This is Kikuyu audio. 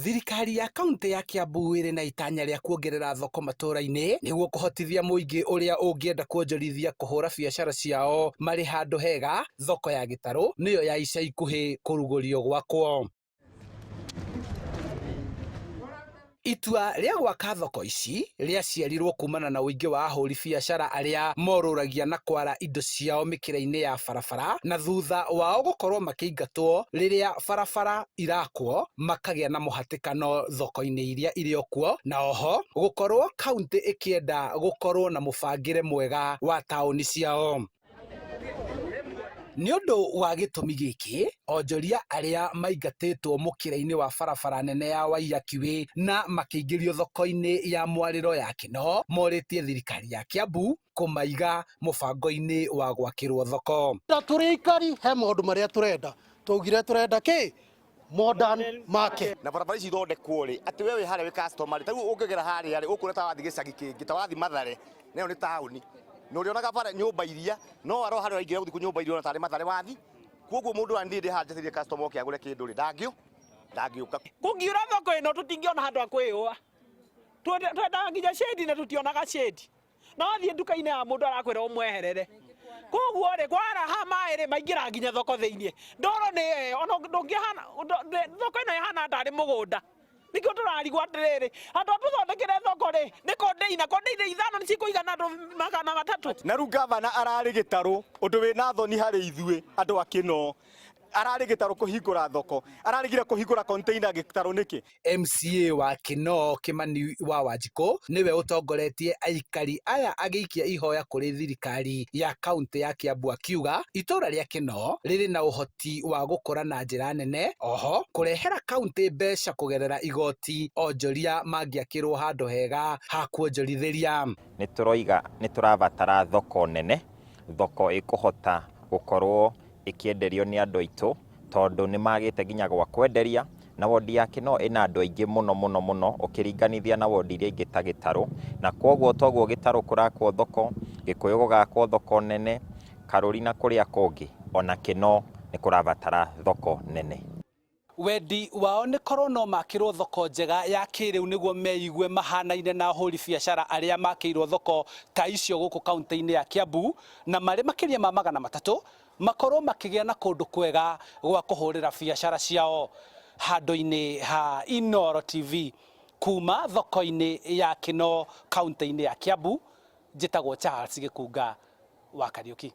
Thirikari ya kaunti ya Kiambu ĩrĩ na itanya rĩa kuongerera thoko matũũra-inĩ nĩguo kũhotithia mũingĩ ũrĩa ũngĩenda kuonjorithia kũhũra biacara ciao marĩ handũ hega. Thoko ya Gĩtarũ nĩyo ya ica ikuhĩ kũrugũrio gwakwo. Itua rĩa gwaka thoko ici rĩaciarirwo kumana na ũingĩ wa ahũri biacara arĩa morũragia na kwara indo ciao mĩkĩra-inĩ ya barabara na thutha wao gũkorwo makĩingatwo rĩrĩa barabara irakwo makagĩa na mũhatĩkano thoko-inĩ iria irĩ o kuo na oho gũkorwo kauntĩ ĩkĩenda gũkorwo na mũbangĩre mwega wa taũni ciao. Nĩ ũndũ wa gĩtũmi gĩkĩ, onjoria arĩa maingatĩtwo mũkĩra-inĩ wa barabara nene ya Waiyaki Way na makĩingĩrio thoko-inĩ ya Mwarĩro ya Kinoo morĩtie thirikari ya Kiambu kũmaiga mũbango-inĩ wa gwakĩrwo thoko. Ta tũrĩ aikari he maũndũ marĩa tũrenda, twaugire tũrenda kĩ? Modern market. Na barabara ici ithondekwo rĩ, atĩ we wĩ harĩa wĩ customer rĩ, ta rĩu ũngĩgera harĩa rĩ, ũkuona ta wathiĩ gĩcagi kĩngĩ, ta wathiĩ Mathare, na ĩyo nĩ taũni. Na ũrĩonaga bara nyũmba iria, no waro harĩa ũraingĩra gũthiĩ nyũmba iria ũrona tarĩ Mathare wathiĩ. Koguo mũndũ wa niĩ ndĩ haha njetereire customer oke agũre kĩndũ rĩ, ndangĩũka. Kũngiura thoko ĩno tũtingĩona handũ ha kwĩyũa. Twendaga nginya shade na tũtionaga shade. Na wathiĩ nduka-inĩ ya mũndũ arakwĩra ũmweherere. Koguo rĩ, kwaraha maĩ rĩ, maingĩraga nginya thoko thĩiniĩ. Ndoro nĩ ĩyo, ona ndũngĩhana, thoko ĩno ĩhana tarĩ mũgũnda. Nĩkĩo tũrarigwo atĩrĩrĩ, handũ ha tũthondekere thoko rĩ, nĩ container, container ithano nĩ cikũigana andũ 300. Na rĩu gavana ararĩ gĩtarũ, ũndũ wĩna thoni harĩ ithuĩ andũ a Kĩnoo. Ararĩ gĩtarũ kũhingũra thoko, araregire kũhingũra container gĩtarũ nĩkĩ? MCA wa Kinoo Kimani wa Wanjikũ nĩwe ũtongoretie aikari aya agĩikia ihoya kũrĩ thirikari ya kauntĩ ya Kiambu akiuga itũũra rĩa Kinoo rĩrĩ na ũhoti wa gũkũra na njĩra nene oho kũrehera kauntĩ mbeca kũgerera igoti onjoria mangĩakĩrwo handũ hega ha kuonjorithĩria. Nĩ tũroiga nĩ tũrabatara thoko nene, thoko ĩkũhota gũkorwo ĩkĩenderio nĩ andũ aitũ, tondũ nĩ magĩte nginya gwa kwenderia, na wondi ya Kinoo ĩna andũ aingĩ mũno mũno mũno ũkĩringanithia na wondi iria ingĩ ta Gĩtarũ, na kwoguo toguo Gĩtarũ kũrakwo thoko, Gĩkũyũ gũgakwo thoko nene, Karũri na kũrĩa kũngĩ, ona Kinoo nĩ kũrabatara thoko nene. Wendi wao nĩ korwo no makĩrwo thoko njega ya kĩrĩu nĩguo meigue mahanaine na ahũri biacara arĩa makĩirwo thoko ta icio gũkũ kaunti-inĩ ya Kiambu na marĩ makĩria ma 300 makorwo makĩgĩa na kũndũ kwega gwa kũhũrĩra biacara ciao. Handũ-inĩ ha Inooro TV kuma thoko-inĩ ya Kinoo kaunti-inĩ ya Kiambu, njĩtagwo Charles Gĩkunga wa Kariũki.